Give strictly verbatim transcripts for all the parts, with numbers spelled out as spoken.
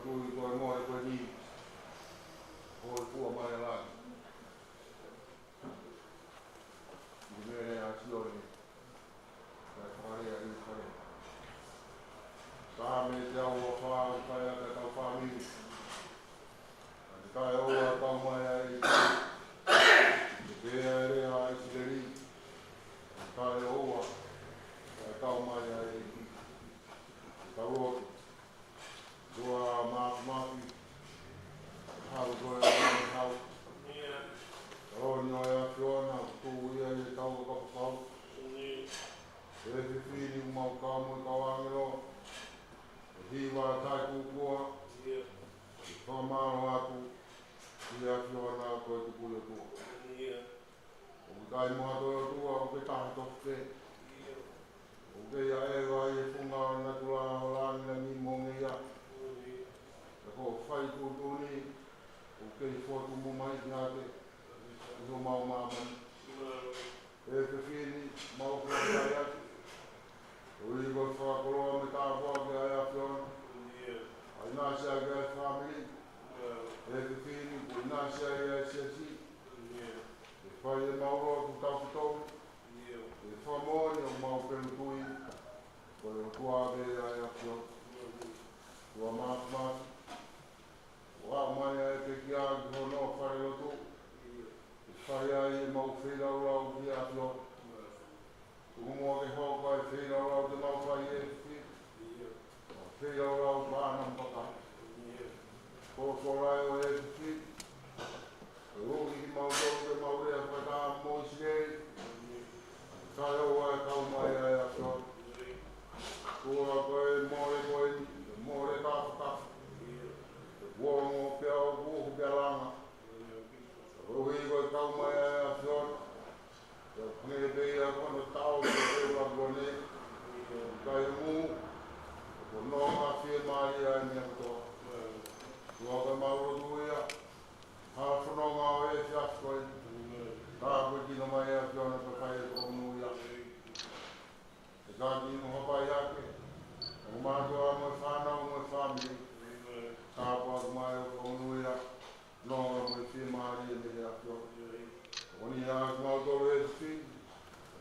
Tui ko e mole ko eni, ko e kua mai ʻa langi. ʻI he meʻa ʻa Sione, naʻe fakalea ʻi Ierusalema. Ka mei te au ʻa fā, ʻoku ʻikai ʻa e kau fāmili. Ka te kae ʻoua ʻe kau mai ʻa e ʻEiki. Te pehē ʻa e lea ʻa ʻIsileli. Ka te kae ʻoua ʻe kau mai ʻa e ʻEiki. Te tau lotu. ʻOtua Māfimafi, hau ko e ʻOtua ʻo e hau. Taloni ʻo e ʻAfiona, ʻoku tuʻu ia ʻi he tau fakapapau. ʻE fefine ʻoku mau kau mo e kau ʻāngelo, ʻe hiva ʻa e taʻekūkua, ʻe fakamālō atu ki he ʻAfiona ko e Tuku ʻo e ʻOtua. ʻOku ʻikai mo ha toe ʻOtua, ʻoku ke taha tofu pē. ʻOku ke ʻi ai ʻa e funga ʻo natula ʻo langilangi mo e ngeia. Pea ko hoʻo fai tuʻutuʻuni, ʻoku kei fotu mo mai ki hake ʻi homau māmani. ʻE fefine, mau fakafetaʻi atu. Koeʻuhi ko e fakakoloa mo e tāpuaki ʻa e ʻAfiona. ʻA e ʻinasi ʻa e fāmili. ʻE fefine, ko e ʻinasi ʻa e siasi. ʻE fai ʻemau lotu tau ki tolu. ʻE fakamoʻoni ʻoku mau pelu tui. Ko e ʻOtua pē ʻa e ʻAfiona. ʻOtua Māfimafi. ʻOku aʻu mai ʻa e pekia ki hono falelotu. ʻE fai ai ʻemau feilaulau ki he ʻAfiona. Tuku muʻa ke hoko ʻa e feilaulau te mau fai ʻe fefine. Feilaulau pānamapaka. Ko e koloa ʻo e fefine. ʻOku ʻi kimautolu ke mau lea fakataha mo ʻIsileli. Kae ʻoua ʻe kau mai ʻa e ʻAfiona. Tuʻa ko e mole ko eni, mole kāfakafa. Kuonga pea ʻoku ʻohu pea langa. Koeʻuhi ko e kau mai ʻa e ʻAfiona. Pea hangē pē ia ko hono tau ko e ʻEula kuane. ʻIkai mou, ko hono fiemālie ʻa e meʻa kotoa. Tuʻa ko e mau lotu ia. Ha fononga ʻo e efiafi ko eni. Ka ko e kino mai ʻa e ʻAfiona pea fai e fakamonū ia. ʻE ka kino hapai ake. Ongo mātuʻa mo e fānau mo e fāmili. Ka pau mai ʻo fakamonū ia. Nonga mo e fiemālie mei he ʻAfiona. ʻOku ne ʻai kimautolu ʻe fefine.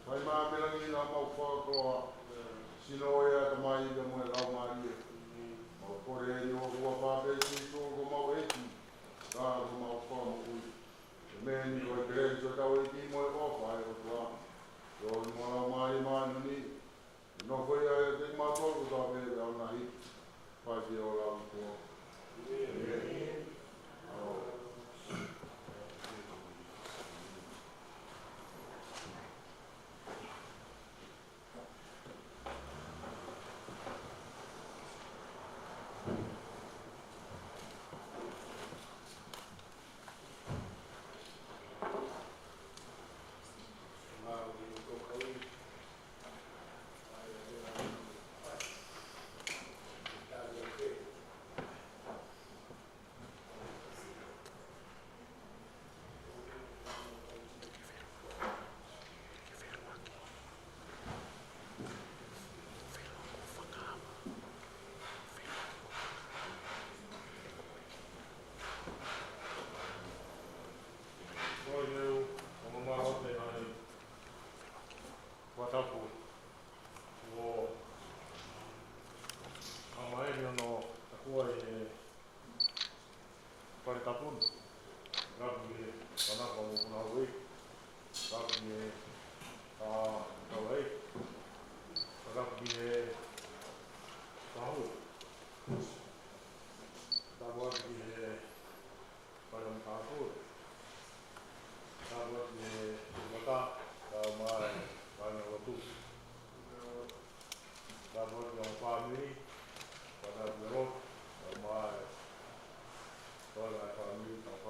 Fai mai pē langi ʻa mau fakakoloa. Sino ʻo e ʻatamai pea mo e laumālie. Mau kole eni ʻi ho huafa pē Sīsū ko homau ʻEiki. Ka ko homau Fakamoʻui. ʻEmeni. Ko e kelesi ʻa hotau ʻEiki mo e ʻofa ʻa e ʻOtua. Ko e ʻOtua mo e Laumālie Māʻoniʻoni. Nofo ia ʻiate kimautolu kotoa pē ʻo ʻaho ni. Pea ke ʻoua ʻe tuʻo. Ko e leu, ʻo mamaʻo atu ʻa e fakatapu. ʻO ʻomai hono takua ʻi he fale tapu ni. Tapu ki he Kanaka mo Punahou. Tapu ki he, ʻa, Tauhei. Tapu ki he Kahu. Tapu ki he Fale Matapu. Tapu ki he Mata, tapu mai, mai na lotu. Tapu ki he fāmili, tapu ki he lotu, tapu mai, tapu mai fāmili, tapu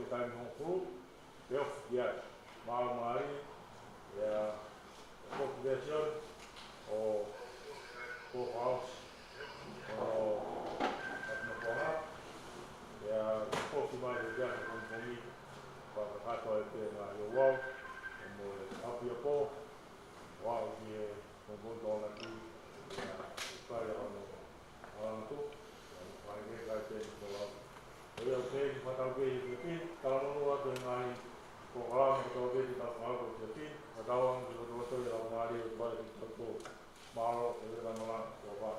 Taimi hongofulu, pea ofi ki ai. Mālō mālie, ia, ko ki vea Sione, ʻo, ko fakaʻosi, ʻo, atu na kuanga, ia, ko ki mai ki ai, ko ki mai, fakakakato ai pē ngaahi ouau, ʻo mo e ʻapiako, ʻo aʻu ki he pongipongi Tokonaki, ia, ʻikai ʻa hono, ʻa hono tō, ia, ʻikai ke kai pē ni ko lau. Ko ia pē ni fakatau pē ʻi he Filipi, talanoa atu e ngaahi polokalama kotoa pē ke tau fakahoko ʻi he Filipi, fakatauange ke kotoa kotoa ia lau mālie ʻo e pale ki tau tō. Mālō, e vela mala, ua pa.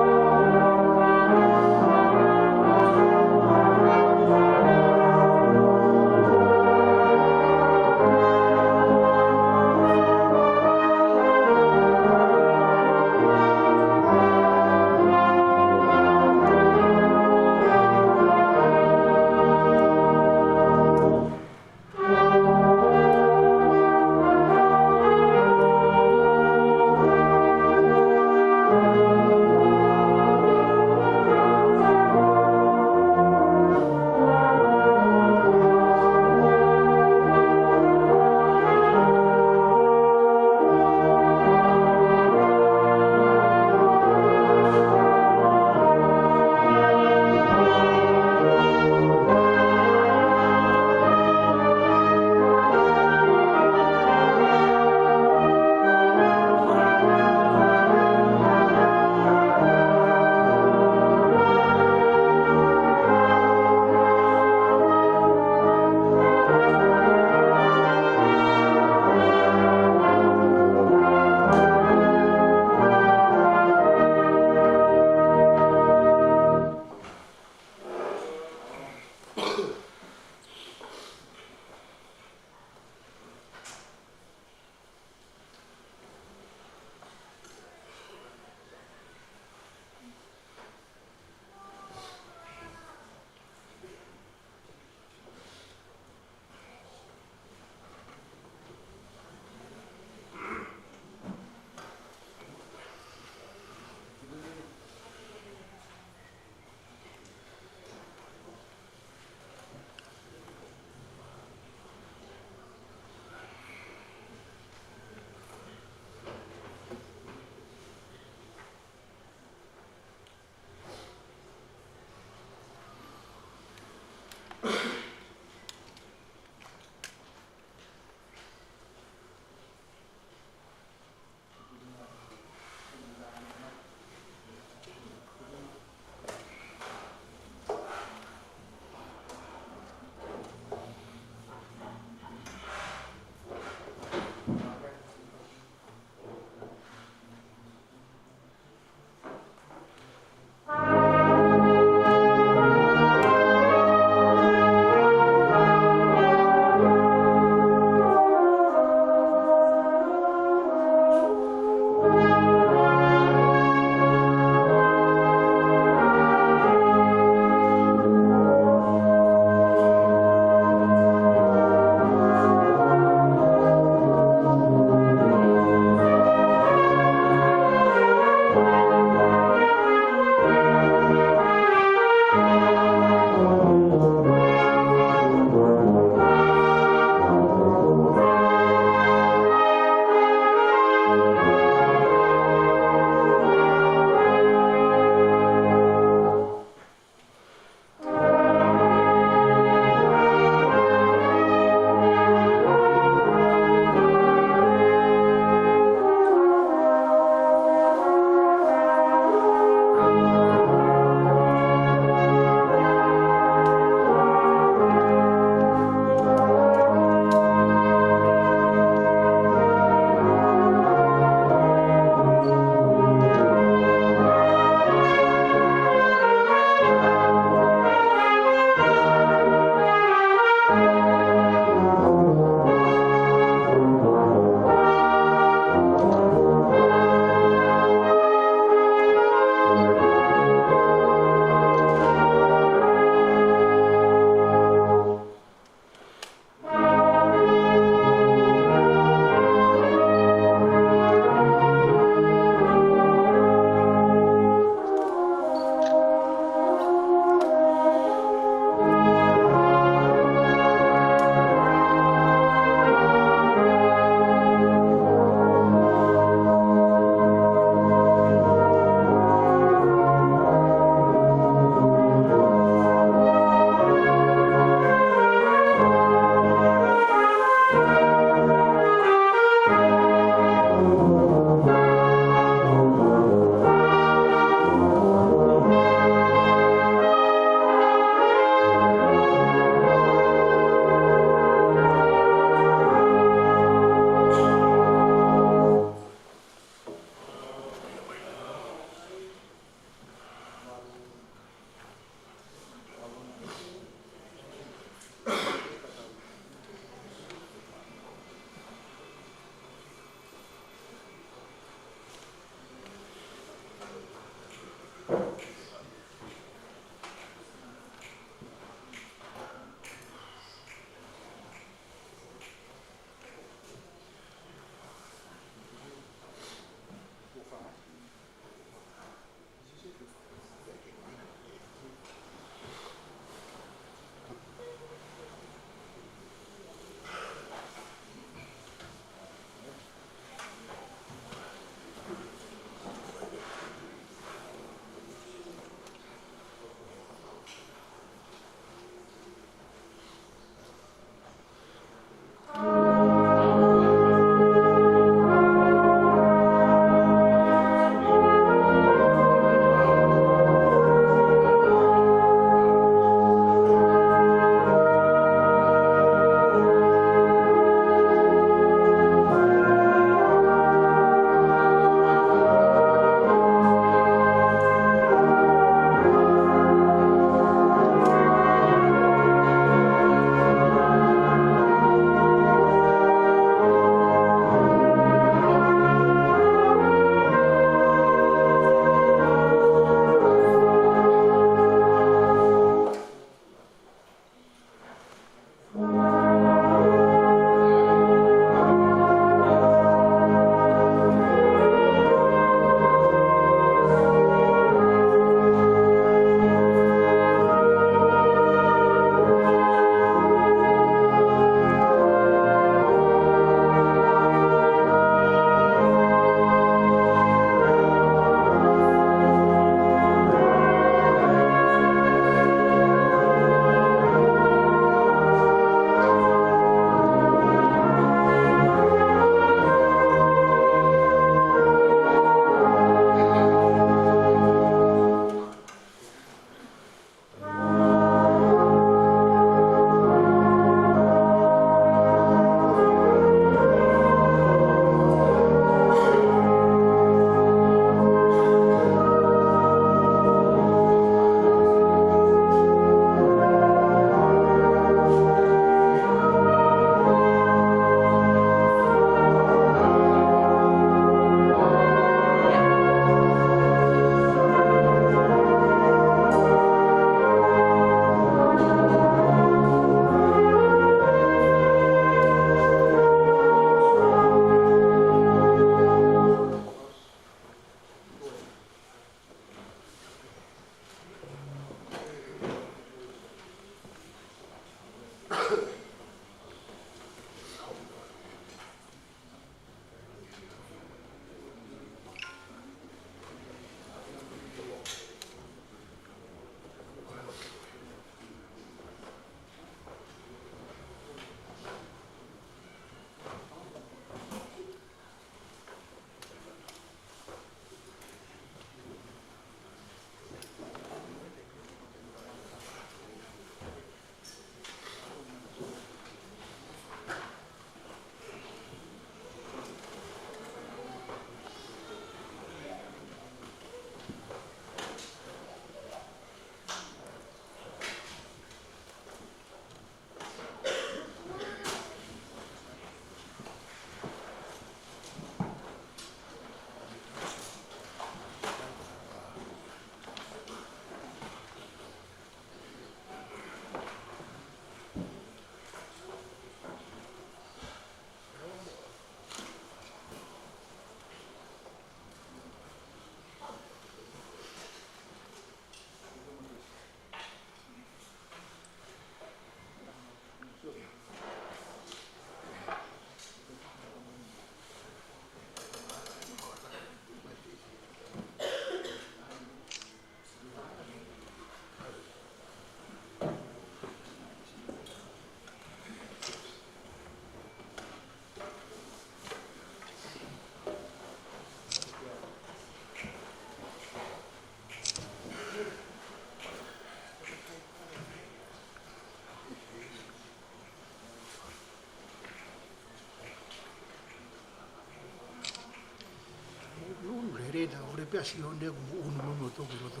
Lena, ʻoku lele pē ʻa Sione ʻoku mou ʻunu mai kimoutolu ki loto.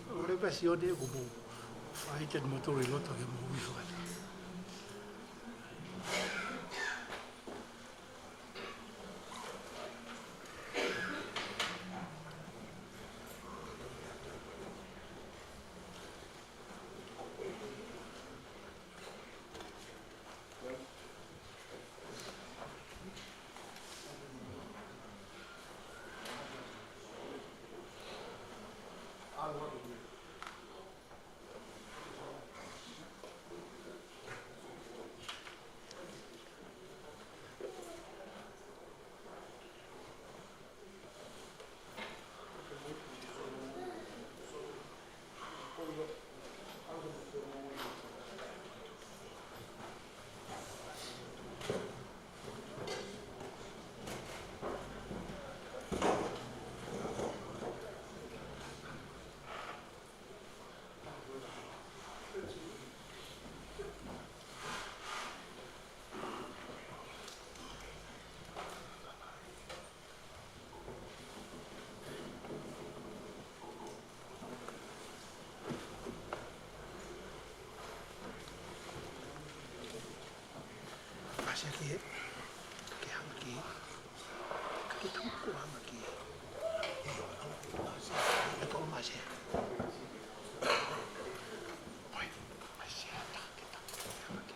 ʻOku lele pē ʻa Sione ʻoku mou fai atu kimoutolu ʻi loto ke mou ui fakata. Masi ke, ke hanga ki, ke tau ko hanga ki. E ko masi. Oi, masi ata ke tau ko hanga ki.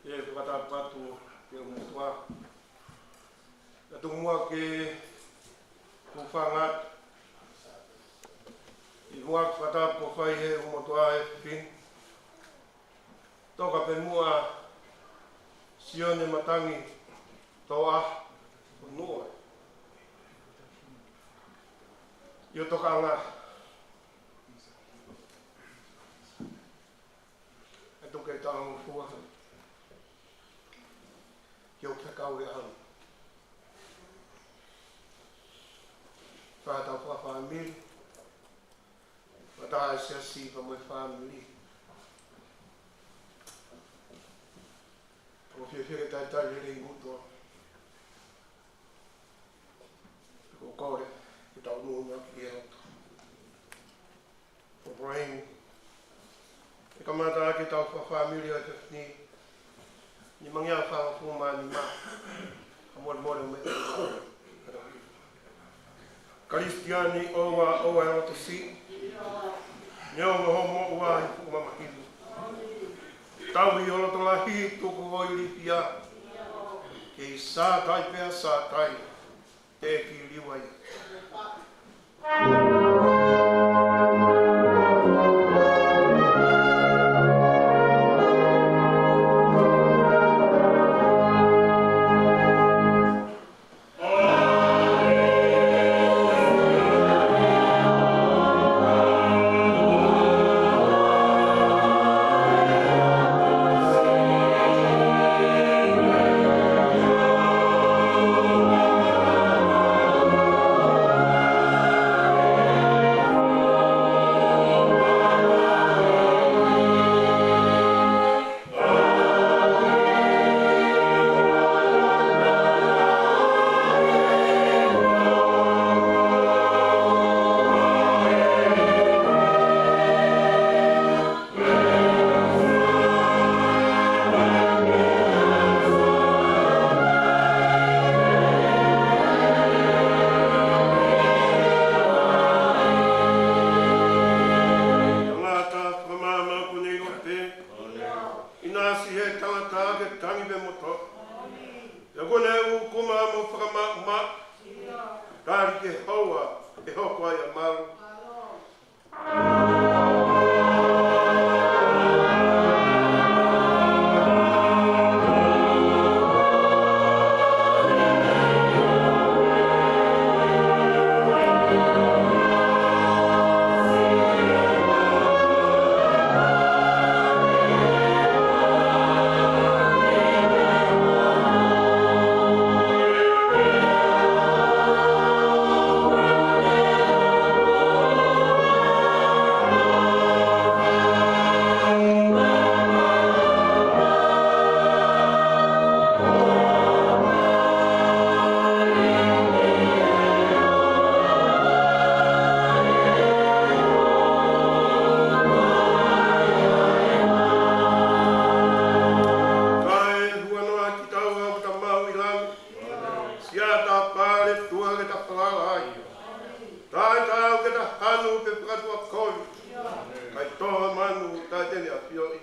Te u fakatapu atu ki he ʻOtua. Kae tuku muʻa ke u hūfanga atu ʻi he fakatapu kuo fai ʻe he ʻOtua he efiafi ni. Toka pē muʻa Sione Matangi Toa ʻo Nuʻa ʻi hoʻo tokaʻanga. ʻE tuku ke tau hūfanga ki hoʻo fekau ʻi he ʻaho ni. Fakataha fakafāmili, fakataha siasi pea mo e fāmili. ʻOku ou fiefia ke talitali lelei kimoutolu. Ko e kole ke tau nofo ki he lotu. Ko e poloaʻi ni, ʻe kamata ʻaki ʻetau fakafāmili ʻo e efiafi ni, nimangeau fāngofulu mā nima. Ka molemole mo e Kalisitiane ʻoua, ʻoua ʻe loto siʻi, neongo hoʻo moʻua ʻi he fuʻu mamahi ni. Tauhi ho loto lahi, tuku ho ilifia. Kei Sātai pea Sātai, te ke liliu ai. Tangata fakamāmaku nei ʻo pē. ʻInasi he tangata ke tangi pē mo toʻo. Pea kuo ne ʻūkuma mo fakamaʻumaʻu. Tali ki he houa ʻe hoko ai ʻa e malu. Kae huanoa kitaua ʻo ta maʻu ʻi langi. Siʻa ta pale tuʻa ke ta falala ai. Taʻetaau ke ta hanu pe fakatuʻakovi. Kae toʻo manu taʻe te ne ʻafioʻi.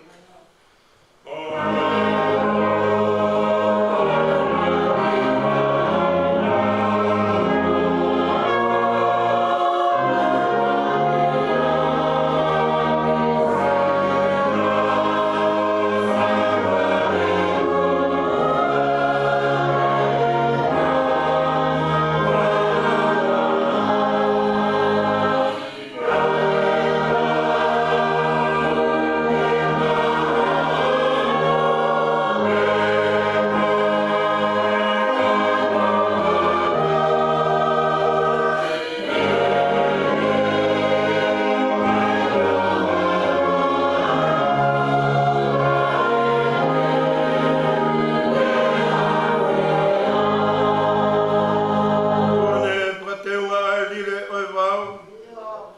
Kuo ne fakateunga ʻa e lile ʻo e vao.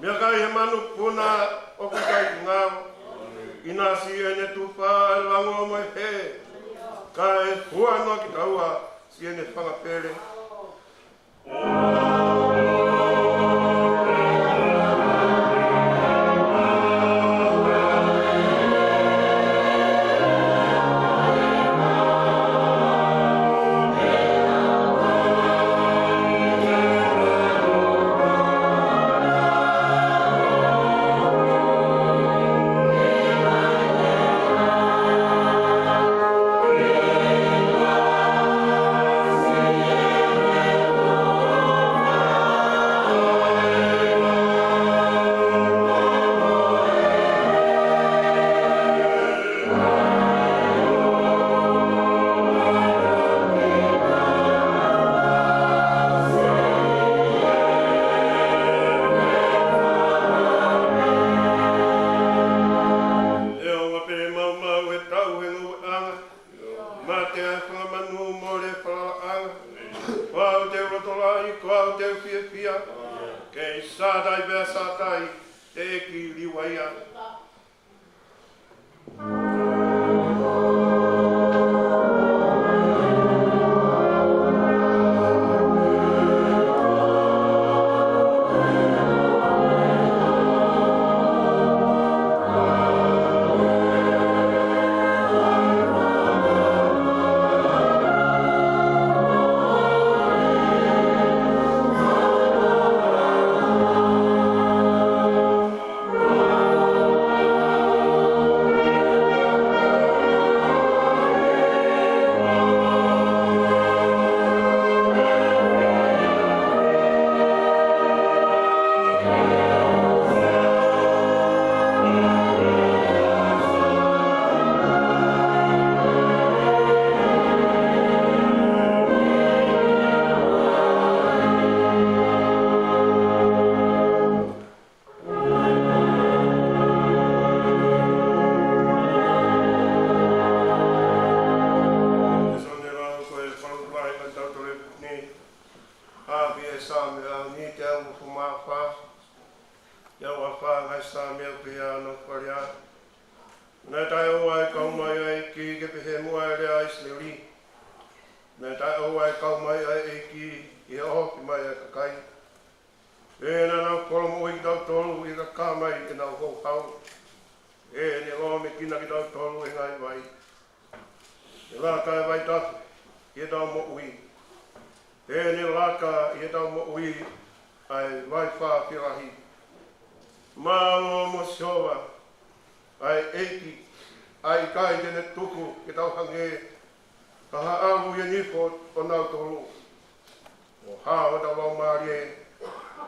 Meʻakai he manupuna ʻoku ʻikai ngalo. ʻInasi ʻene tufa ʻa e lango mo e hē. Kae huanoa kitaua siʻene fanga pele. Mate ʻa e fanga manu mo e falalaʻanga. Ko au te u lotolahi, ko au te u fiefia. Kei Sātai pea Sātai, teʻeki liua ia. Lēsoni lau ko e fakalūkufai ʻa e tau tole ni. ʻApi e Saame ʻa ni te au fuma fa. Ia ua fa ngai Saame ʻo pea no falia. Naʻe taʻeʻoua ʻa e kau mai ʻa e ʻEiki ke pehē muʻa e lea ʻa ʻIsileli. Naʻe taʻeʻoua ʻa e kau mai ʻa e ʻEiki ʻi he ofi mai ʻa e kakai. Pea naʻa nau kolomoʻui kitautolu ʻi he kakama ʻi heʻenau houhau. Pea ne lōmekina kitautolu ʻe he ngaahi vai. Ne laka e vai tafe ʻi heʻetau moʻui. Pea ne laka ʻi heʻetau moʻui ʻa e vai fāfia lahi. Mālō mo Sihova, ʻa e ʻEiki, ʻa e ʻikai te ne tuku ke tau hangē ha haʻalu ʻi he nifo ʻonautolu. ʻO hao hotau laumālie,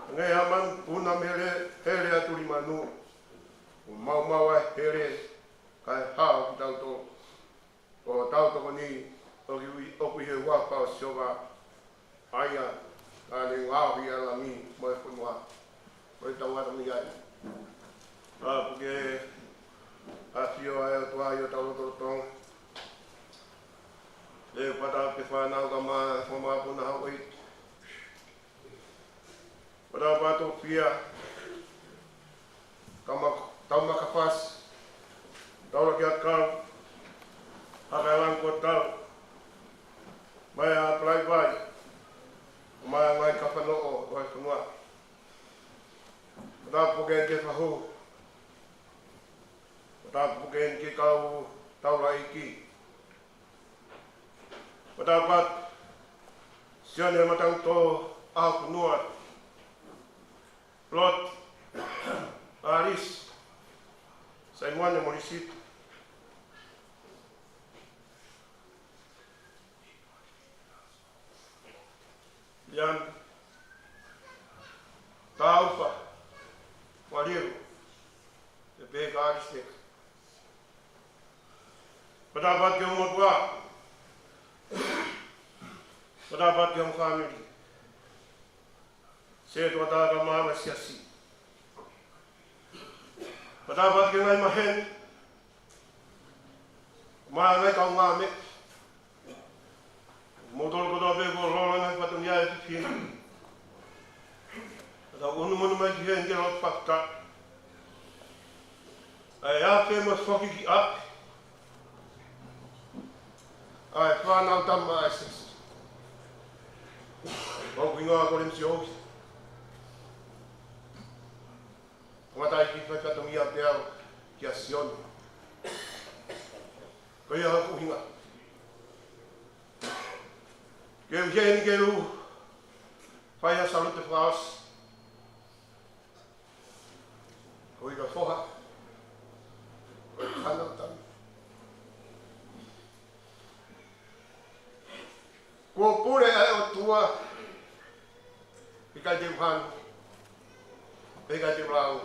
hangē ha manupuna mei he hele ʻa e tuli manu. ʻO maumau ʻa e hele, kae hao kitautolu. Ko hotau tokoni ʻoku ʻi, ʻoku ʻi he huafa ʻo Sihova, ʻa ia naʻa ne ngaohi ʻa e langi mo e fonua. Ko e tau ata mei ai. ʻA, puke ʻa e ʻafio ʻa e ʻOtua ʻi hotau lotolotonga. Lea pata ke fānau ka ma, ka ma puna hau ʻi. Pata patu pia. Ka ma, tau maka fasi. Tau la kia kau. Haka e langi ko tau. Mai ʻa Palaivai. Mai ʻa Ngai Kafanoʻo, ʻo e fonua. Pata puke ke fahu. Pata puke ke kau tau la iki. Pata pat, Sione Matauto ʻa Funua. Lot, Alis, Saimone Morisito. Lian, Taufa, Waliru, e pē ka Alis teka. Pata pat ke mo tua. Pata pat ke mo family. Se tua ta ka ma ma siasi. Pata pat ke ngai mahen. Ma ngai kau ngame. Mo tolo kotoa pē ko lolo ngai fatongia e fifini. Pata unu monu mai ki hen ke lo fakta. ʻA e afe mo foki ki ʻapi. ʻA e fānau tama ʻa e sisi. ʻOku hingoa ko Lemisi Ovi. Tangata ʻi ki fai fatongia pea kia Sione. Ko ia haku hinga. Ke u heni ke lu. Fai a salute fakaʻosi. Ko ʻIka Foha. Ko ʻIka Fana Tami. Kuo pule ʻa e ʻOtua. ʻIkai te u hanu. ʻIkai te u lau.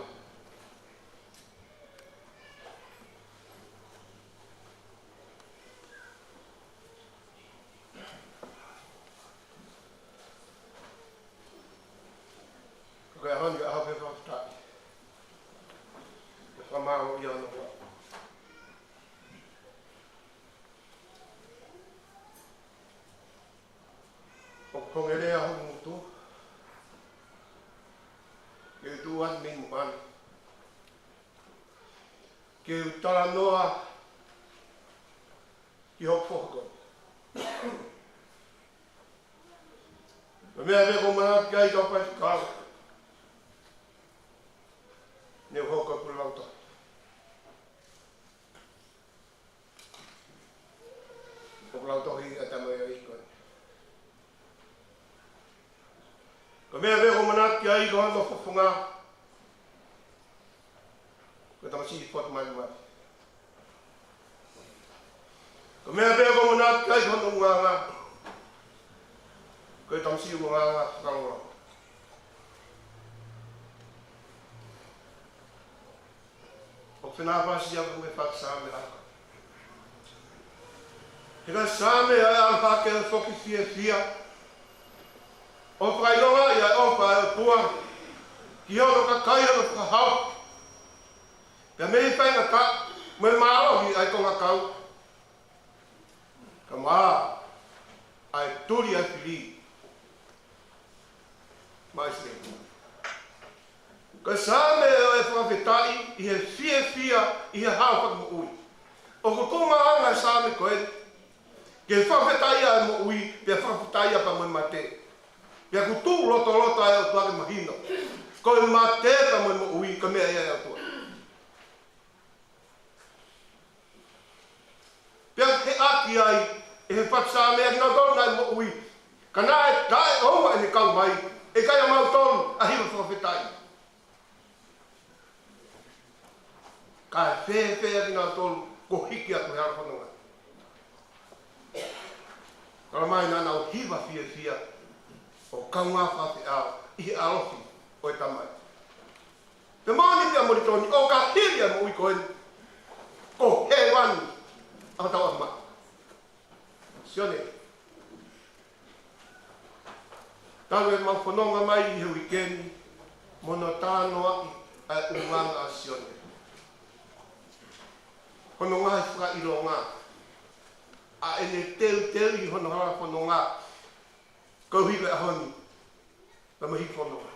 Ko e ʻaho ni ko e ʻaho fefakafetaʻi. Ko e fakamālō ia ʻoku. Ko e ngelea hoku ngutu, ke u tuʻu atu mei muʻa ni, ke u talanoa ki hoku foha ko eni. Ko e meʻa pē ʻoku ou manatu ki ai, kau faifekau, ne u hoko ko e lautohi. Ko e lautohi ʻa e tamaioʻeiki ko eni. Ko e meʻa pē ʻoku ou manatu ki ai, ko hono fofonga, ko e tamasiʻi fotu malimali. Ko e meʻa pē ʻoku ou manatu ki ai, ko hono ʻulungaanga, ko e tamasiʻi ʻulungaanga fakalongolongo. ʻOku ou fenāpasi au mo e faʻu Saame ʻaho ko eni. He ko e Saame ʻa e ʻalu hake ʻo foki fiefia, ʻo fakaʻilongaʻi ʻa e ʻofa ʻa e ʻOtua ki hono kakai, hono fakahaofi, pea mei he faingataʻa mo e mālohi ʻa e kongakau, kae ʻumaʻā ʻa e tuli ʻa e fili maʻa ʻIsileli. Ko e Saame ʻo e fakafetaʻi ʻi he fiefia ʻi he ʻaho fakamoʻui. ʻOku tuʻunga ʻa e Saame ko eni ke fakafetaʻi ʻa e moʻui, pea fakafetaʻi pea mo e mate. Pea ʻoku tuʻu lotoloto ʻa e ʻOtua ke mahino ko e mate pea mo e moʻui ko e meʻa ia ʻa e ʻOtua. Pea heʻaki ai ʻe he faʻu Saame ʻa kinautolu naʻe moʻui, ka naʻe taʻeʻoua ʻene kau mai, ʻe ʻikai ʻa mautolu ʻa e hiva fakafetaʻi. Kae fēfē ʻa kinautolu kuo hiki atu he hala fononga? Talamai naʻa nau hiva fiefia ʻo kaungā fakafeʻao ʻi he ʻalofi ʻo e Tamai. Pea moʻoni pea moʻoni tonu, ʻo ka hili ʻa e moʻui ko eni, ko hēvani ʻa hotau ʻatamai. Sione, talu ʻemau fononga mai ʻi he uike ni mo hono talanoaʻi ʻa e ʻulungaanga ʻa Sione, hono ngaahi fakaʻilonga, ʻa ʻene teuteuʻi hono hala fononga koeʻuhi ko e ʻaho ni, pea mo e hiki fononga.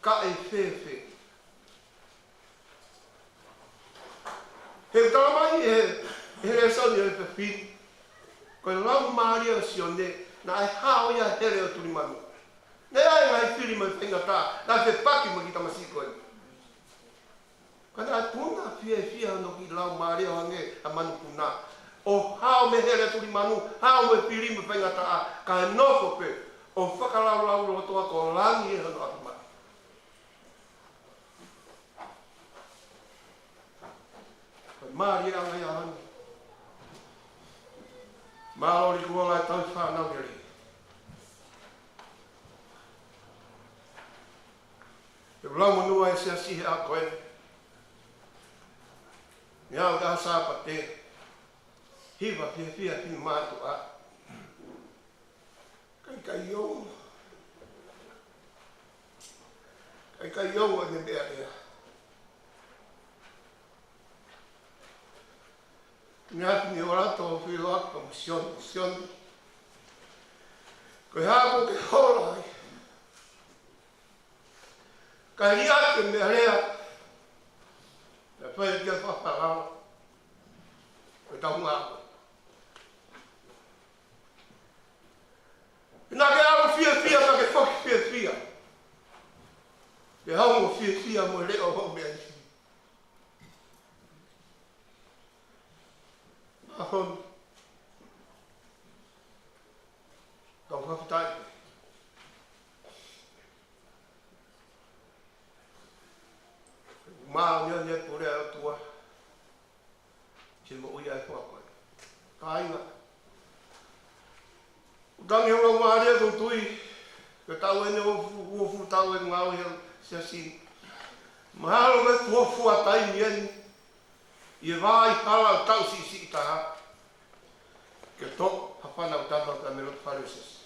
Kae fēfē? He ʻoku talamai ʻe he, he lēsoni ʻo e efiafi ni, ko e laumālie ʻo Sione naʻe hao ia he hele ʻo e tuli manu. Naʻe ʻi ai e ngaahi fili mo e faingataʻa naʻe fepaki mo e kiʻi tamasiʻi ko eni. Ka naʻe puna fiefia hono kiʻi laumālie ʻo hangē ha manupuna, ʻo hao mei he hele ʻo e tuli manu, hao mo e fili mo e faingataʻa, kae nofo pē ʻo fakalaulauloto ʻa e langi ʻi hono ʻatamai. Ko e mālie ʻa e ngaahi ʻaho ni. Mālō ʻEiki ʻoku ou ʻi ai ʻa e fānau lelei. Te u lau monū ai e siasi he ʻaho ko eni. Ni au ka Sāpate, hiva fiefia ki he mātuʻa. Kae ʻikai ʻi ai, kae ʻikai ʻi ai ʻene meʻa ia. Ni atu ni ora to filo aku mo Sione, Sione. Ko e hā ʻoku ke hola ai? Kae liʻaki e meʻalea, pea fai ki he fakapalala. Ko e tau ngā. Naʻa ke ʻalu fiefia, naʻa ke foki fiefia. Pea hau mo fiefia mo e leʻo hoʻo meʻa isi. ʻAho ni, tau fakafetaʻi. Māʻoniʻoni e pule ʻa e ʻOtua ki he moʻui ʻa e foha ko eni. Kāinga, ʻoku tangi hoku laumālie, ʻoku ou tui ko e taʻu eni ʻe uofulu, uofulu taʻu ʻeku ngāue he siasi ni. Mahalo ko e fuofua taimi eni ʻi he vahaʻa hala ʻo e taʻu siʻisiʻi taha ke toʻo ha fānau tama pea mei loto fale ʻo e siasi.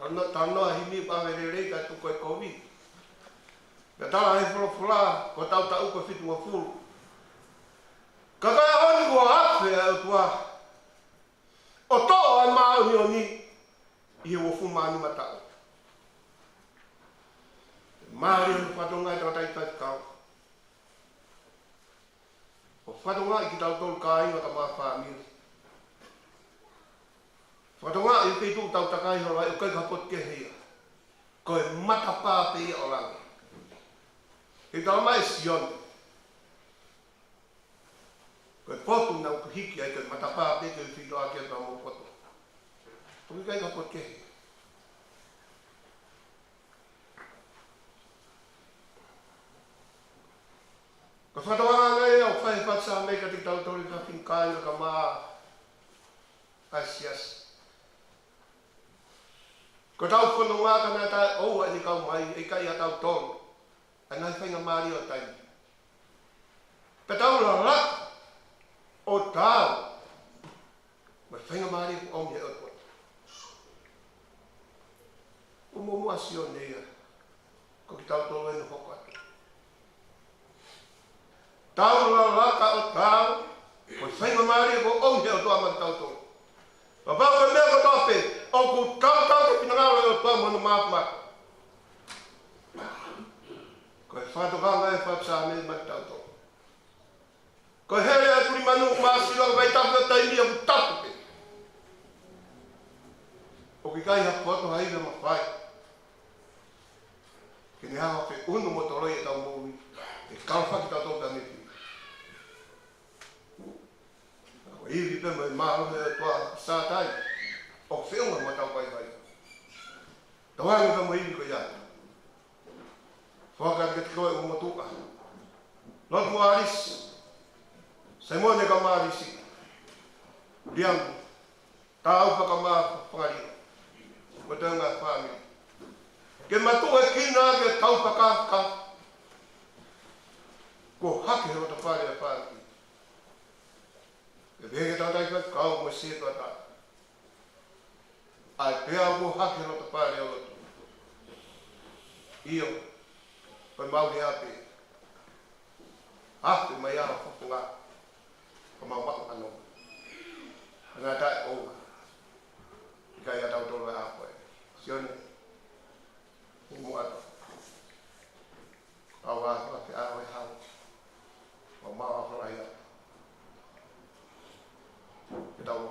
Talanoa, talanoa himi pā me lelei ka tuku e kovi. Pea tala he folofola, ko hotau taʻu ko e fitungofulu. Ka ko e ʻaho ni kuo afe ʻa e ʻOtua ʻi he uofulu mā nima taʻu. Mālie hono fakatokangaʻi ʻe he tangataʻeiki faifekau. ʻO fakatokangaʻi kitautolu kāinga kae ʻumaʻā fāmili. Fakatokangaʻi ʻi he feituʻu ʻoku tau takai holo ai ʻoku ʻikai ha potu kehe ia. Ko e matapā pē ia ʻo langi. He talamai ʻe Sione, ko e potu naʻa ku hiki ai ko e matapā pē ke u feʻiloaki ai pea mo e potu. ʻOku ʻikai ha potu kehe. Ko e fakatokangaʻi ʻoku fai ʻe he Fatu Saame kiate kitautolu ʻi he efiafi ni kāinga kae ʻumaʻā ʻa e siasi. Ko ʻetau fononga ka naʻe taʻeʻoua ʻene kau mai, ʻe ʻikai ʻatautolu ʻa e ngaahi faingamālie ʻo e taimi. Pea tau lalaka ʻo taau mo e faingamālie kuo ʻomi ʻe he ʻOtua. ʻOku muʻomuʻa ʻa Sione ia, ko kitautolu eni ʻoku hoko atu. Tau lalaka ʻo taau mo e faingamālie kuo ʻomi ʻe he ʻOtua maʻa kitautolu. Pea pau ko e meʻa kotoa pē, ʻoku tautau ki he finangalo ʻo e ʻOtua mo hono māfimafi. Ko e fakatokangaʻi ʻe he Fatu Saame maʻa kitautolu. Ko e hele ʻa e tuli manu ʻoku māsila, ko e vaitafe ʻo e taimi ʻoku tapu pē. ʻOku ʻikai ha poto ha ivi ʻe mafai ke ne hanga ʻo feʻunu mo toloi ʻetau moʻui, ke kalofa kitautolu ki he mefi. Ko e ivi pē mo e mālohi ʻo e ʻOtua Sātai ʻoku feʻunga mo ʻetau vaivai. Tauange pē mo e ivi ko ia. Foaki atu kiate koe ʻo motuʻa. Lotu mo ʻAlisi. Saimone kae ʻumaʻā ʻAlisi. Liamu. Taufa kae ʻumaʻā Fangaliʻo. Mo e toenga fāmili. Ke matuʻuekina ke tau fakafaka. Kuo hake he loto fale ʻa e fāmili. Ke pehē ki he tangataʻeiki faifekau mo e sētuata. ʻAi pea kuo hake he loto fale ʻo lotu. ʻIo, ko e mau lea pē. Afe mai ʻa e fofonga. Ko mau maʻu ʻa e nonga. Ka naʻe taʻeʻoua. ʻIkai ʻatautolu ʻa e ʻaho ko ē. Sione. Muʻa atu. Pau ʻa e fakafe ʻa e hau. Pau mau ʻa e falaia. Ke tau.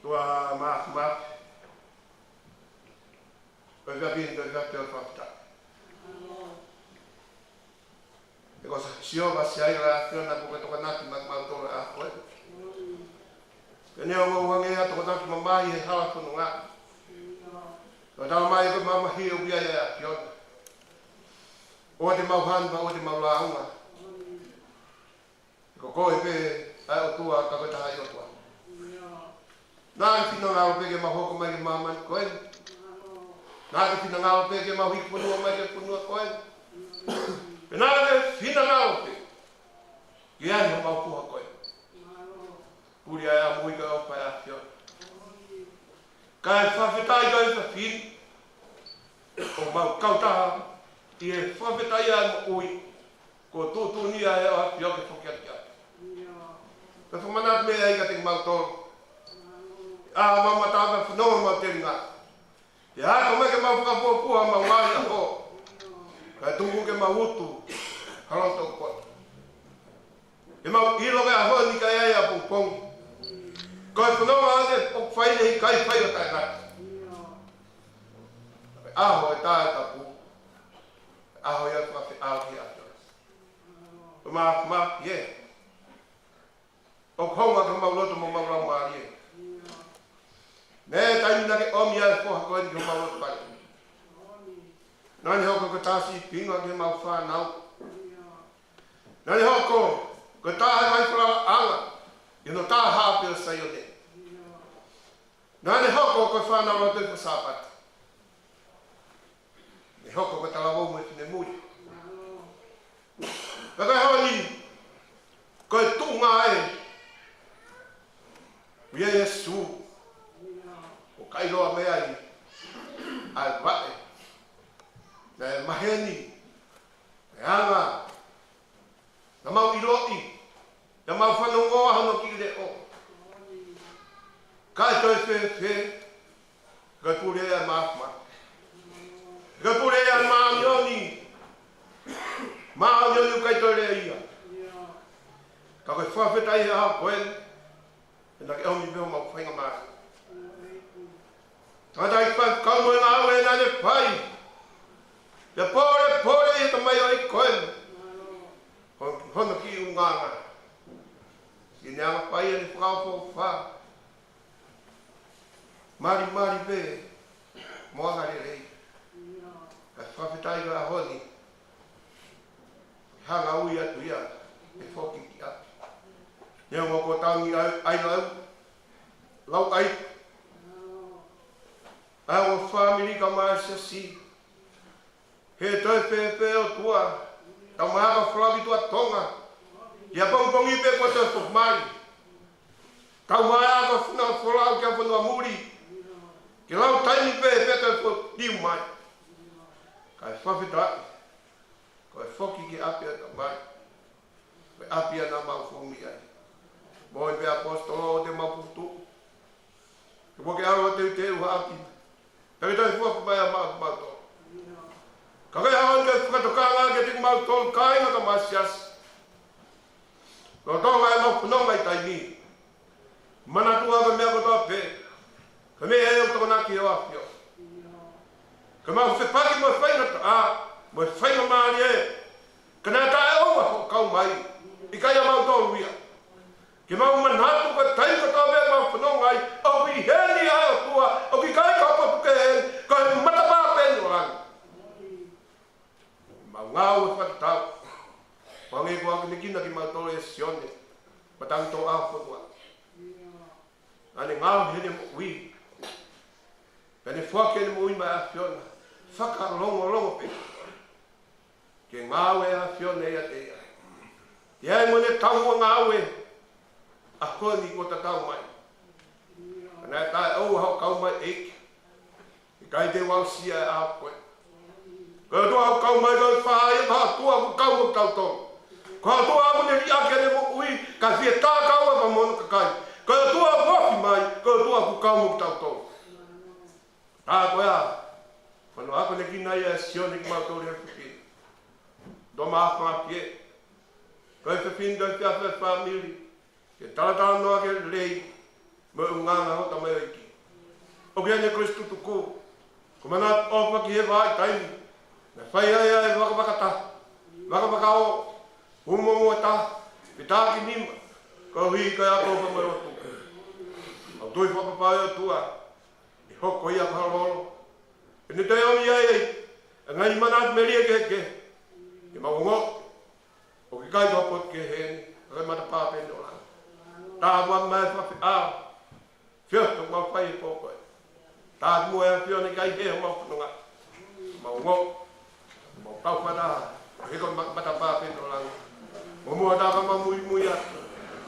ʻOtua Māfimafi. Ko e kapi, ko e kapi ʻo e fakafetaʻi. He ko Sihova Siaila ʻa e ʻAfiona kuo ke tokonaki maʻa kimautolu ʻa e ʻaho ko ē. Ke ne ʻoange ʻa e tokonaki mamahi he hala fononga. Ko e talamai ko e mamahi ʻoku ʻi ai ʻa e ʻAfiona. ʻOua te mau hanu pea ʻoua te mau lāunga. Ko koe pē ʻa e ʻOtua ka ko e taha ʻi ʻOtua. Naʻa ke finangalo pē ke mau hoko mai ki māmani ko ē. Naʻa ke finangalo pē ke mau hiki fonua mai ki he fonua ko ē. Pea naʻa ke finangalo pē ke ʻi ai homau foha ko ē. Puli ʻa e ʻamui ka ʻofa ʻa e ʻAfiona. Kae fakafetaʻi ka e fafine. ʻOku mau kautaha ʻi he fakafetaʻi ʻa e moʻui. Ko e tuʻutuʻuni ʻa e ʻAfiona ke foki atu ki ai. Pea fakamanatu mai ai kiate kimautolu. ʻA mau mata pea fanongo mau telinga. Ke aʻu mai ke mau fakafuofua mau ngaahi ʻaho. Kae tuku ke mau utu ha loto poto. Ke mau ʻilo ko e ʻaho ni ʻikai ʻapongipongi. Ko e fononga ʻoku fai ni ʻikai fai ʻo taʻengata. ʻAho ʻe taʻetapu. ʻAho ia ʻoku fai ʻa e ʻAfiona. Ko e māfimafi ē. ʻOku hounga ki homau loto mo homau laumālie. Mei he taimi naʻa ke ʻomi ʻa e foha ko eni ki homau loto fale. Naʻa ne hoko ko e tā sīpinga ki heʻemau fānau. Naʻa ne hoko ko e tā ʻo e ngaahi falalaʻanga ʻi hono tā haafe ʻo Saione. Naʻa ne hoko ko e fānau lotu ʻi he Sāpate. Ne hoko ko e talavou mo e finemui. Pea ko e ʻaho ni, ko e tuʻunga ē ʻo Sīsū. ʻOku ʻiloa mai ai ʻa e vaʻe naʻe maheni, ʻa e anga naʻa mau ʻiloʻi, naʻa mau fanongoa hono kiʻi leʻo. Kae toe fē fēfē, ʻikai pule ia ʻe he māfimafi. ʻIkai pule ia ʻe he māʻoniʻoni. Māʻoniʻoni ʻoku ʻikai toe lea ia. Ka ko e fakafetaʻi he ʻaho ko eni, he naʻa ke ʻomi pē homau faingamālie. Tangataʻeiki faifekau mo e ngāue naʻa ne fai. Pea pōlepole ʻi he tamaioʻeiki ko eni. Hon-, hono kiʻi ʻulungaanga. Siʻene anga fai ʻene fakaʻofoʻofa. Malimali pē mo angalelei. Ka fakafetaʻi he ʻaho ni. Hanga ui atu ia ʻe foki ki ʻapi. Neongo ko e tangi ai, ai lau, lau ai. ʻA e ongo fāmili kae ʻumaʻā e siasi. He toe fēfē ʻOtua, tau mai ʻa e folau ki tuʻa Tonga. ʻI he pongipongi pē kuo toe foki mai. Tau mai ʻa e funa folau ki he fonua muli. Ke lau taimi pē, pea toe folau mai. Kae fakafetaʻi. Ko e foki ki ʻapi ʻa e Tamai. Ko e ʻapi ʻa naʻa mau fou mei ai. Moʻoni pē ʻaposetolo ʻo te mau putu. Ke mo ke ʻalu ʻo teuteu ha ʻapi. Pea ke toe foki mai ʻa mau, mau tō. Ka ko e ʻaho ni ke fakatokanga ke tiki mau tō kāinga kae ʻumaʻā e siasi. Lolotonga ʻemau fononga ʻi taimi ni. Manatua ko e meʻa kotoa pē. Ko e meʻa ia ʻoku tokonaki ʻe ho ʻAfio. Ke mau fepaki mo e faingataʻa, mo e faingamālie. Ka naʻe taʻeʻoua hoʻo kau mai, ʻikai ʻa mautolu ia. Ke mau manatu ko e taimi kotoa pē ʻemau fononga ai, ʻoku ʻi heni ʻa e ʻOtua, ʻoku ʻikai ko ha potu kehe, ko e matapā pē ʻo langi. Mau ngāue fakatatau. Hangē ko e akonekina kimautolu ʻe Sione, matangi tō ʻa fonua. Naʻa ne ngaohi heʻene moʻui. Pea ne foaki ʻene moʻui maʻa e ʻAfiona. Fakalongolongo pē. Ke ngāue ʻa e ʻAfiona ʻiate ia. ʻI ai mo ʻene taumuʻa ngāue. ʻAho ni kuo tatau mai. Ka naʻe taʻeʻoua hoʻo kau mai ʻEiki. ʻIkai te u aʻusia e ʻaho ko ē. Ko e ʻOtua ʻoku kau mai, ko e faʻahinga ʻOtua ʻoku kau mo kitautolu. Ko e ʻOtua ʻoku ne liʻaki ʻene moʻui, kae fie tā kau ʻa e mono kakai. Ko e ʻOtua ʻoku ofi mai, ko e ʻOtua ʻoku kau mo kitautolu. Tā ko ia, ko hono akonekina ia ʻe Sione kimautolu he efiafi ni. Tō mai ʻa e fanga pē. Ko e efiafi ni, ko e efiafi ʻa e fāmili. Ke talatalanoa ki he lelei mo e ʻulungaanga ʻo e tamaioʻeiki. ʻOku ʻi ai ʻene kolisi tutuku. Ko e manatu ʻofa ki he vahaʻa taimi. Naʻe fai ai ʻa e vakavakataha. Vakavakaō. Hū muʻomuʻa taha. Fetakinima. Koeʻuhi ko e ako ʻofa mo e lotu. ʻOku tui fakapapau ʻe ʻOtua. ʻE hoko ia ko ha lolo. ʻEne toe ʻomi ai ʻa e ngaahi manatu melie kehekehe. Ke mau ongoʻi. ʻOku ʻikai ko ha potu kehe eni, ka ko e matapā pē ʻo langi. Tāpuaki mai e fakafeʻao. Feohi ʻoku mau fai he pō ko ē. Tāpuaki mai ʻe he ʻAfiona ʻikai he homau fononga. Mau ongoʻi. Mau kau fakataha. He ko e ma-, matapā pē ʻo langi. Mo muʻa tā ka mau muimui atu.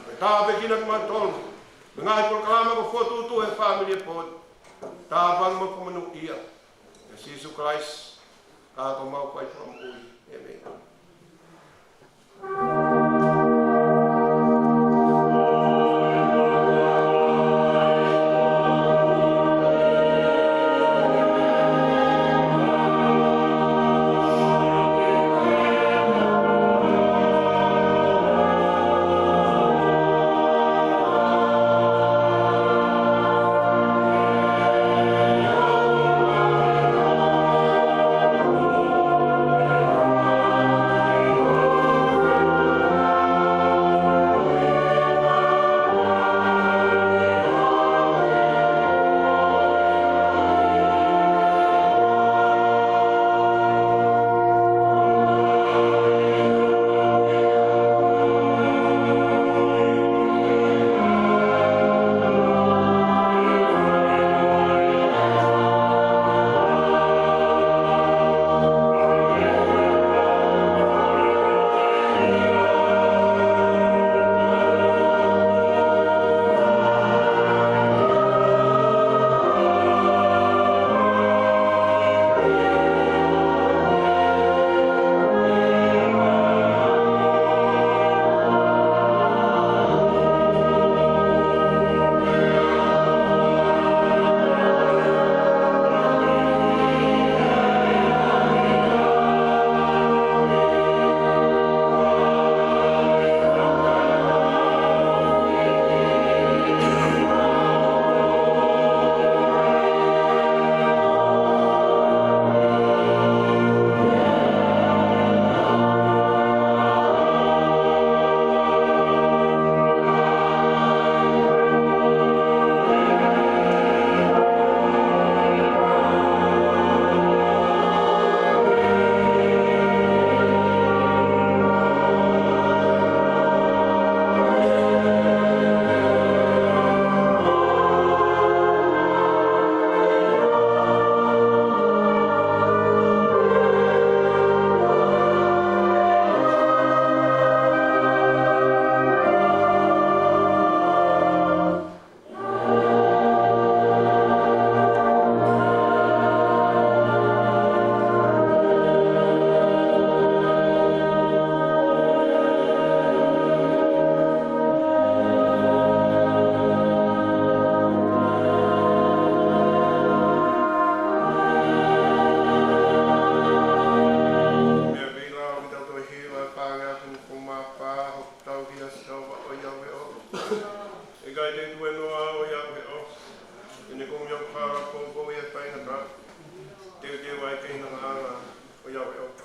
Mo tāpuekina kimautolu. Mo e ngaahi polokalama kuo fokotuʻutuʻu ʻe he fāmili he pō ni. Tāpuaki mo fakamonūʻia. ʻIa Sīsū Kalaisi. Ka ko homau fai fakamoʻui. ʻĒmeni. Ko ma pa ho tau hia si tau ʻo Iaveʻofa. ʻE kai te tue noa ʻo Iaveʻofa. ʻEne kumi ʻo ka poupou ʻi he faingataʻa. Teuteu ai ke ina ngā anga ʻo Iaveʻofa.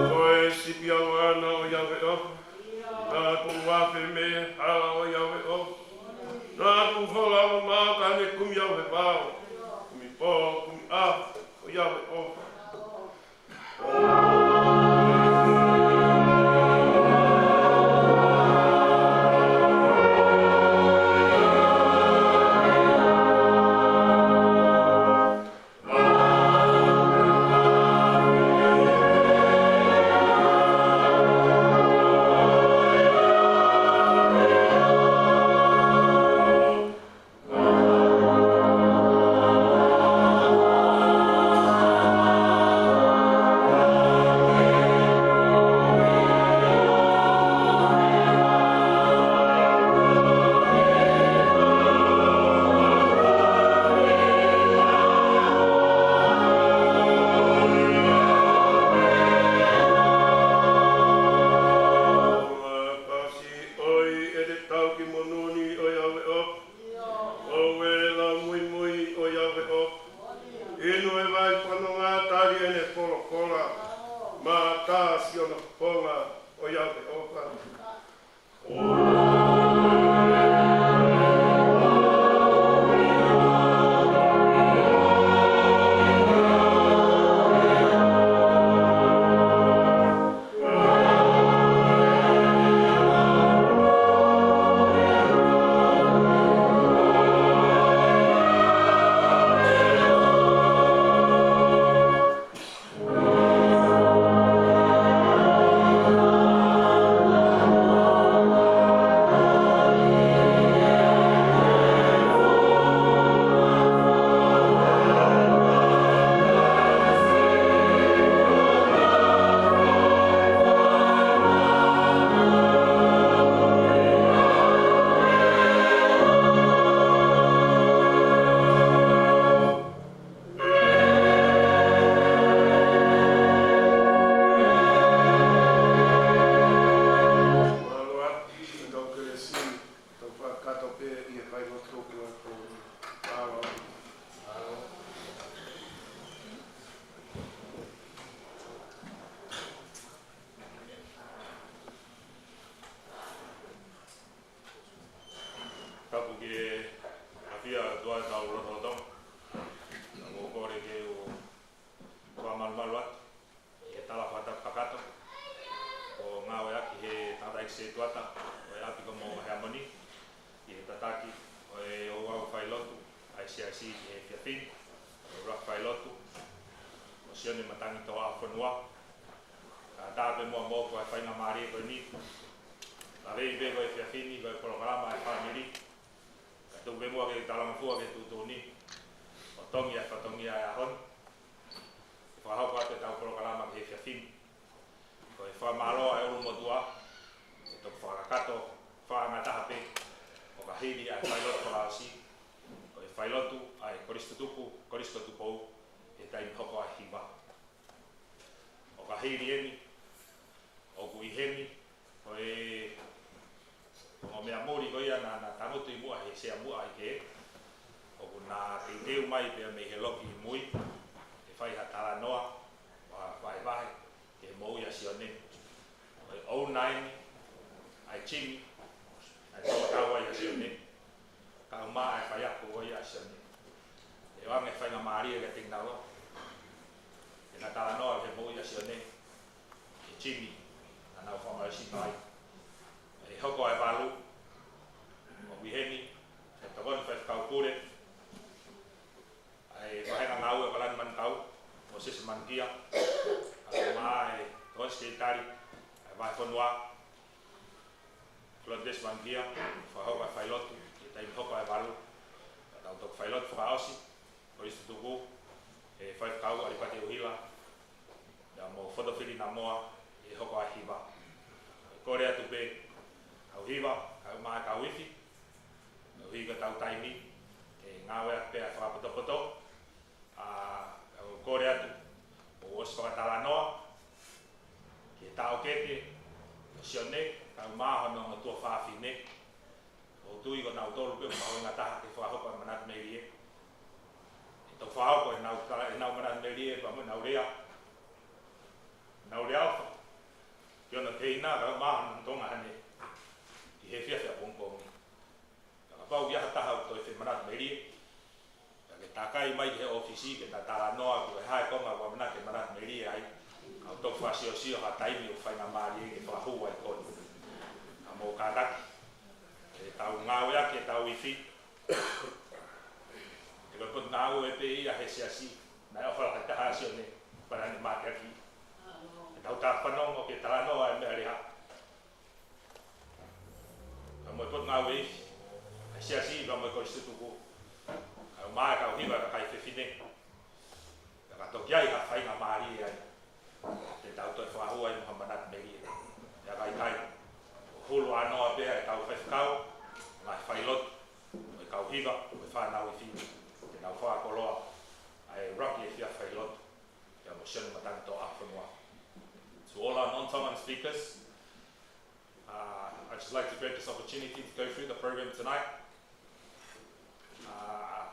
Ko e sipi ʻalu ʻana ʻo Iaveʻofa. Naʻa ku afe mei he hala ʻo Iaveʻofa. Naʻa ku hola ʻo ma ka ne kumi au he vao. Kumi pō, kumi ʻaho ʻo Iaveʻofa. ʻOi, ʻe te tau ki monū ni ʻo Iaveʻofa. ʻOi, ʻe lau muimui ʻo Iaveʻofa. Inu e vai fanonga tali ʻene folofola. Mata siʻono ponga ʻo Iaveʻofa. Mālō atu, ʻe kau kelesi, tau fakakakato pē ʻi he failotu ko ē. Mālō. Tapu ki he ʻafio ʻa e ʻOtua ʻi hotau lotolotonga. Ka ʻoku ou kole ke u fakamalumalu atu ʻi he tala fakatapu kakato ʻoku ngāueʻaki ʻe he tangataʻeiki setuata ʻo e ʻapi ko Moʻunga Heamoni ʻi he tataki ʻo e ouau failotu ʻa e C I C ʻi he efiafi ni, ʻa e ʻuluaki failotu ʻo Sione Matangi Toaʻahofonua. Kae ʻatā pē muʻa moʻoku ʻa e faingamālie ko eni. Ka ʻi he pē ko e efiafi ni ko e polokalama ʻa e fāmili. Kae tuku pē muʻa ke talangofua ki he tuʻutuʻuni ʻo tongi ʻa e fatongia ʻo e ʻaho ni. Ke fakahoko atu ʻetau polokalama ki he efiafi ni. Ko e fakamālō ʻa e ʻulumotuʻa, ʻe toki fakakakato fakaʻangataha pē ʻo ka hili ʻa e failotu fakaʻosi, ko e failotu ʻa e Kolisi Tutupu, Kolisi ko Tupou, ʻi he taimi hoko ʻa e hiva. ʻO ka hili eni, ʻoku ʻi heni, ko e ongo meʻa muli ko ia naʻa, naʻa tangutu ʻi muʻa he sea muʻa ʻi he, ʻoku na teuteu mai pea mei he loki ʻi mui, Timi, ʻa e toko tau ai ʻa Sione, kae ʻumaʻā e faiako ko ia ʻa Sione. ʻE ʻoange faingamālie kiate kinautolu ke na talanoa he moʻui ʻa Sione, ʻa e timi naʻa nau fakamālohisino ai. ʻE hoko ʻa e valu, ʻoku ʻi heni ʻa e Tokoni Faifekau Pule ʻa e Vahenga Ngāue ʻa Palani Manukau, Mōsese Manukia, kae ʻumaʻā e Tokoni Sekelitali ʻa e Vahefonua, Florence Manukia, fakahoko ʻa e failotu, ʻi he taimi hoko ʻa e valu, ka tau toki failotu fakaʻosi, ko e isi tuku, ʻe Faifekau ʻAlipate ʻUhila, pea mo Fotofili Namoa, ʻe hoko ʻa e hiva. Kole atu pē, kau hiva, kae ʻumaʻā e kau ifi, ʻo hiki ʻetau taimi, ke ngāueʻaki pē ʻa e fakapotopoto, ʻa, ʻo kole atu, ʻo ʻosi fakatalanoa ki he taʻokete ʻo Sione, kae ʻumaʻā hono ongo tuofāfine, ʻoku ou tui ko kinautolu pē ʻoku mahuʻinga taha ke fakahoko ʻa e manatu melie. ʻE toki fakahoko ʻenau tala-, ʻenau manatu melie, pea mo ʻenau lea, ʻenau lea ʻofa ki hono teina, kae ʻumaʻā hono Tonga hane, ʻi he efiafi ʻapongipongi. Ka kapau ʻoku ʻi ai ha taha ʻoku toe fie manatu melie, ka ke takai mai ki he ʻōfisi ke ta talanoa ki he hā e konga ʻoku ʻamanaki ke manatu melie ai, ka u toki fakasiosio ha taimi ʻoku faingamālie ke fakahū ai koe. Ka mou kātaki, ke tau ngāueʻaki ʻetau ifi. He ko e potungāue pē ia he siasi, naʻe ʻofa lahi taha ʻa Sione, pea naʻá ne mateaki. Ke tau tā fanongo ke talanoa e meʻa lea. Ka mo e potungāue ifi ʻa e siasi, ka mo e kolisi tutuku, kae ʻumaʻā e kau hiva, kakai fefine. Ka ka toki ʻi ai ha faingamālie ai, te tau toe fakahū ai mo ha manatu melie. Pea ka ʻikai, ʻo hulu ʻānoa pē ʻa e kau faifekau, ngaahi failotu, mo e kau hiva, mo e fānau ifi, ke nau fakakoloa ʻa e ʻuluaki efiafi failotu, pea mo Sione Matangi Toʻa Fonua. To all our non-Tongan speakers, uh, I'd just like to grab this opportunity to go through the program tonight. Uh,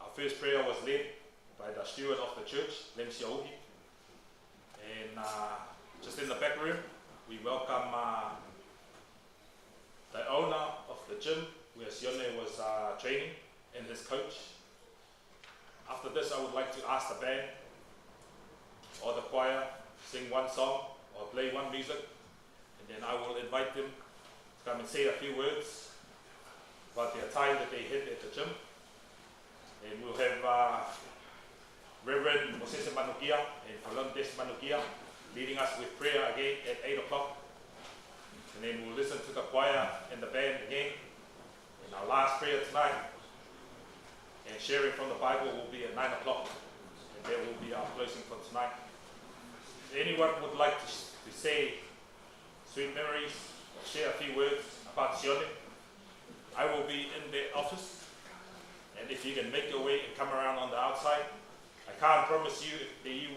our first prayer was led by the steward of the church, Lem Siauhi. And, uh, just in the back room, we welcome, uh, the owner of the gym where Sione was, uh, training, and his coach. After this, I would like to ask the band or the choir sing one song or play one music, and then I will invite them to come and say a few words about their time that they had at the gym. And we'll have, uh, Reverend Mōsese Manukia and Falondes Manukia leading us with prayer again at eight o'clock. And then we'll listen to the choir and the band again. And our last prayer tonight and sharing from the Bible will be at nine o'clock. And that will be our closing for tonight. If anyone would like to, to say sweet memories, share a few words about Sione, I will be in the office. And if you can make your way and come around on the outside, I can't promise you that you will